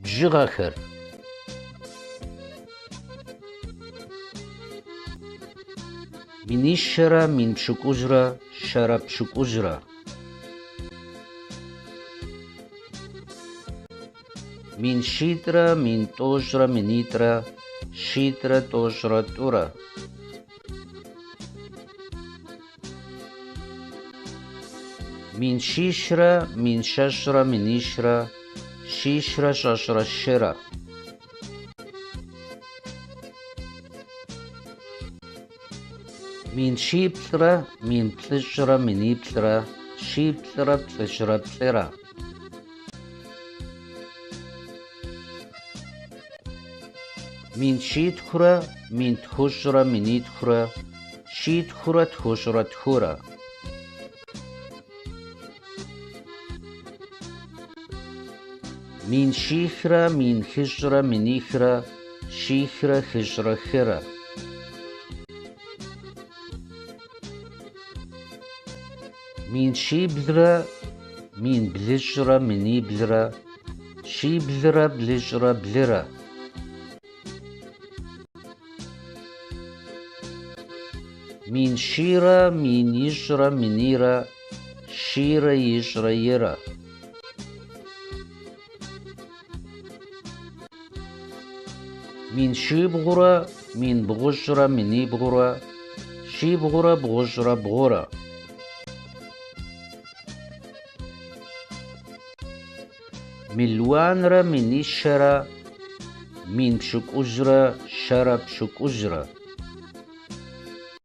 Бжыгъэхэр. Минищэрэ 1,000 150. 200 140 200 292. 700 720 400 224. 700 700 900 793. 200 200 200 292. 700 400 400 403. 700 700 900 722. 700 700 100 201. 700 900 900 902. 1 000 700 1,000 170.